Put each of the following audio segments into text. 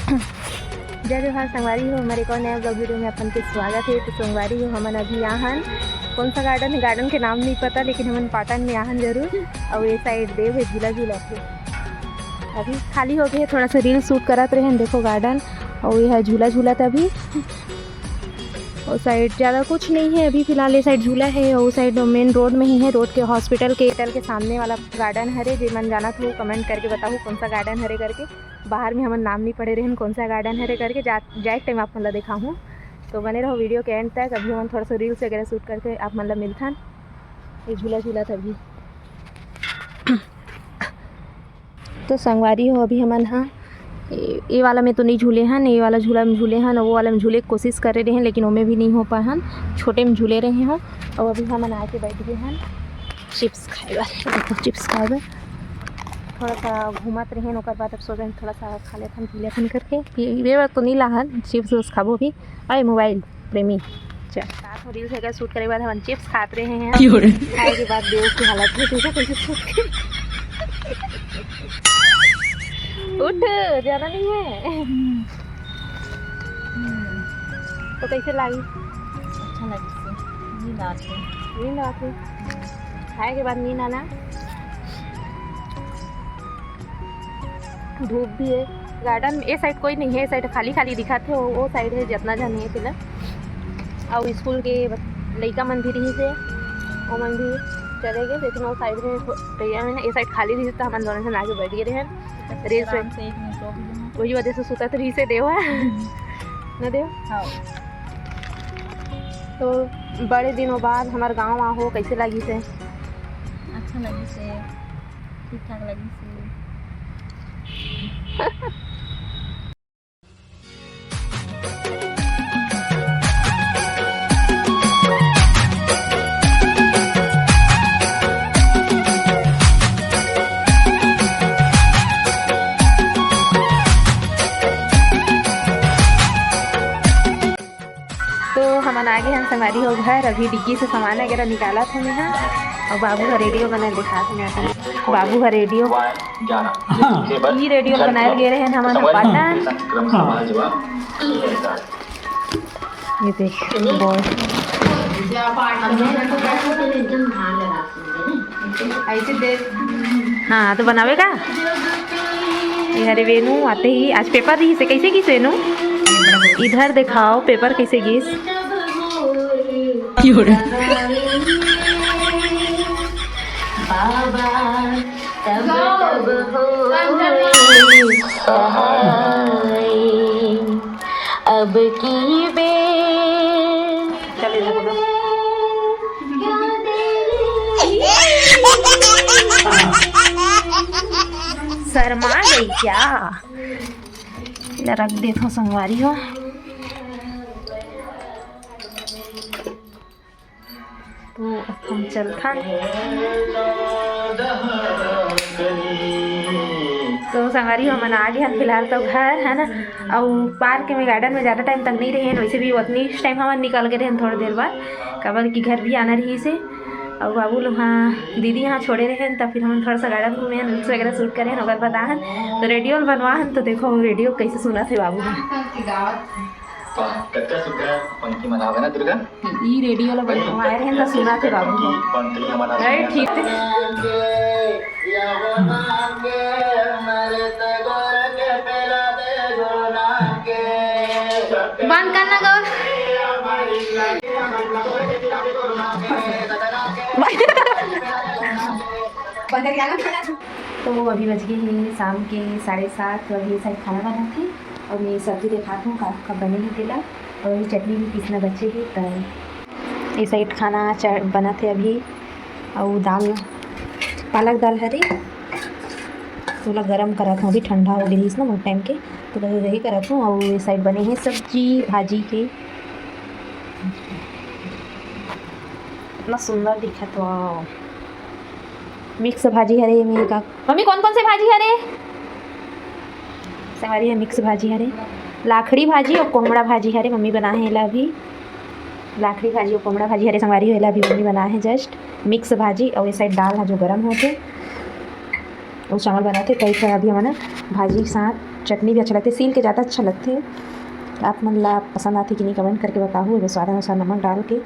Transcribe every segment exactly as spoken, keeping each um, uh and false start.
जय जोहार संगवारी हो, हमर एक और नया vlog video में अपन के स्वागत है। तो संगवारी हो, हमन अभी आहन, कौन सा garden है, garden के नाम नहीं पता, लेकिन हमन पाटन में आहन जरूर। और ये side देव है, झूला झूला थे। अभी खाली हो गए, थोड़ा सा reel shoot करत रहे, देखो garden, और ये है झूला झूला था अभी। और side ज़्यादा कुछ नहीं है अभी फिलहाल, ये side झूला है, और side main road में ही है, road के hospital के, hospital के सामने वाला garden हरे। जे मन जानत हो comment करके बताओ कौन सा garden हरे करके। बाहर में हमन नाम नहीं पढ़े रहन कौन सा garden हरे करके, जा, जाए time आप मन ला दिखाहूँ। तो बने रहो video के end तक। अभी हमन थोड़ा सा reels वगैरह shoot करके आप मन ला मिलथन। ये झूला झूला था अभी। तो संगवारी हो, अभी हमन हा ये, ये वाला में तो नहीं झूले हन, ये वाला झूला में झूले हन, वो वाला में झूले के कोशिश करे रहे हन, लेकिन ओमे भी नहीं हो पाए हन, छोटे में झूले रहे हो। और अभी हमन आके बैठ गए हन chips खाए बर। देखो chips खाए बर थोड़ा सा घूमत रहे हन, ओकर बाद अब सोचे हन थोड़ा सा खा लेथन पी लेथन करके। ये, ये बार तो नहीं लाहन chips उप्स खाबो अभी। अरे mobile प्रेमी, चल। साथ में reels वगैरह shoot करे के बाद हमन chips खात रहे हैं। क्यों रे? खाए के बाद देव की हालत है, देखो कैसे सूख के। उठ, जाना नहीं है। तो कैसे लागी? अच्छा लगी से। नींद आती। नींद आती। खाए के बाद नींद आना। धूप भी है। Garden ए side कोई नहीं है, ए side खाली खाली दिखत है। वो, वो side है जितना झन है फिलहाल। और school के बच-, लइका मन भी रही से, वो मन भी चले गए, लेकिन वो side में थो-, भैया में ना, ए side खाली रही तो हमन दोनों झन आगे बैठ गए रहे। Reels में। वही वजह से सुतत रही से देवा। ना देव? हाँ। तो बड़े दिनों बाद हमार गांव आहो, कैसे लगी से? अच्छा लगी से, ठीक ठाक लगी से। तो हमन आगे हन संगवारी हो घर, अभी डिग्गी से सामान वगैरह निकालत हन यहाँ। और बाबू ह रेडियो बनाए दिखात हन अपन। बाबू ह रेडियो, ई रेडियो बनाए गे रहे हन हमन ह पाटन। हाँ। ये देख, बॉय। ऐसे देख। हाँ, तो बनावे का? ये हरे वेनू आते ही आज paper रही से, कैसे गिस वेनू? इधर दिखाओ paper कैसे गिस। क्यों रे? बाबा, तब, तब हो सहाय। अब की बेर चले जाओ। शर्मा गई क्या? इधर रख देथो संगवारी हो। तो हम चलथन। तो संगवारी हो, हमन आ गे हन फिलहाल तो घर, है ना। अउ park में, garden में ज़्यादा time तक नहीं रहे हन, वैसे भी उतनी time हमन निकल गए रहन थोड़ी देर बाद, काबर कि घर भी आना रही से। अउ बाबू लोग हाँ दीदी यहाँ छोड़े रहे हन, तब फिर हमन थोड़ा सा garden घूमे हन, reels वगैरह shoot करे हन, ओकर बाद आहन तो रेडियो ल बनवा हन। तो देखो रेडियो कैसे सुनत हे बाबू ह। वाह, कतका सुग्घर पंक्ति मन हावय ना दुर्गा। ई रेडियो ला बनवाए रहे त सुनत हे बाबू ह। पंक्ति हमन अरे ठीक हे। बंद करना गौर। बंद कर। तो अभी बज गए हैं शाम के साढ़े सात, तो अभी शायद खाना बनाथे। अउ मैं सब्जी देखात हूँ का, का बने हे तेला। अउ अभी चटनी भी पीसना बचे हे, त ए side खाना च-, बनत हे अभी। अउ दाल, पालक दाल हरे, तोला गरम करत हूँ, अभी ठंडा हो गई ना बहुत time के, तो बस यही करत हूँ। अउ ए side बने हे सब्जी भाजी के, इतना सुंदर दिखत, वाह। Mix भाजी हरे, एमे का मम्मी, कौन कौन से भाजी हरे? संगवारी, ये mix भाजी हरे, लाखड़ी भाजी अउ कोहमड़ा भाजी हरे। मम्मी बनाए हे एला अभी, लाखड़ी भाजी अउ कोहमड़ा भाजी हरे संगवारी, एला अभी मम्मी बनाए हे just mix भाजी। अउ ए side दाल ह जो गरम होथे, अउ चावल बनाथे। कई ठन अभी हमन भाजी के साथ चटनी भी अच्छा लगथे, सील के ज़्यादा अच्छा लगथे। आप मन ला पसंद आथे कि नहीं, कमेंट करके बताहू। एमे स्वाद अनुसार नमक डाल के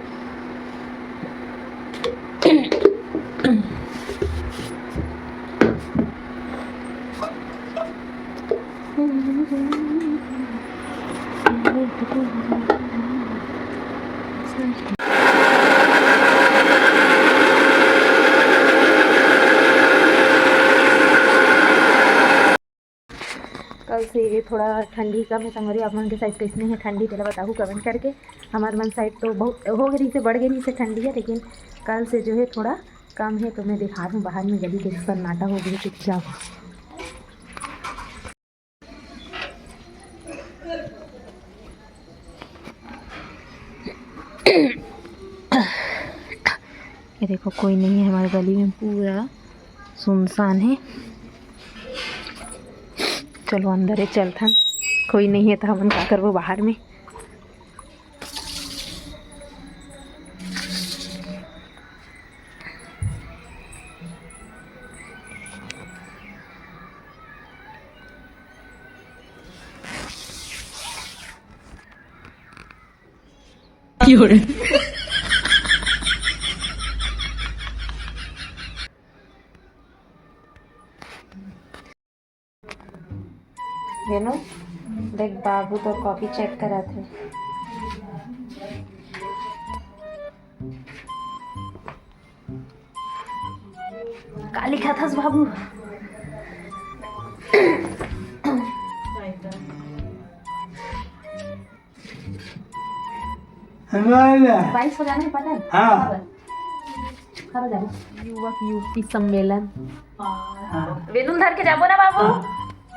कल से ये थोड़ा ठंडी कम है संगवारी। आप मन के साइड कैसने है ठंडी, तेला बताहू कमेंट करके। हमार मन साइड तो बहुत हो गई से बढ़ गई से ठंडी है, लेकिन कल से जो है थोड़ा कम है। तो मैं दिखा दूँ बाहर में गली के सन्नाटा हो गई चुपचाप। ये देखो, कोई नहीं है हमारे गली में, पूरा सुनसान है। चलो अंदर ही चलथन, कोई नहीं है तो हमन का करबो बाहर में। वेनु, देख बाबू तो कॉपी चेक करत हे। का लिखत हस बाबू? बाईस को जाना है पता है? हाँ। कब जाना? युवक युवती सम्मेलन। हाँ। वेलुन धर के जाबो ना बाबू?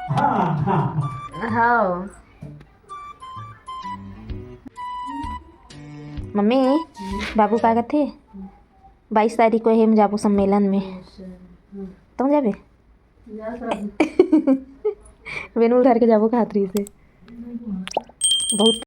हाँ, हाँ। हाँ। मम्मी, बाबू का कथे? बाईस तारीख को हम जाबो सम्मेलन में। तुम जाबे? वेनू ल धर के जाबो कहत रहिस हे। बहुत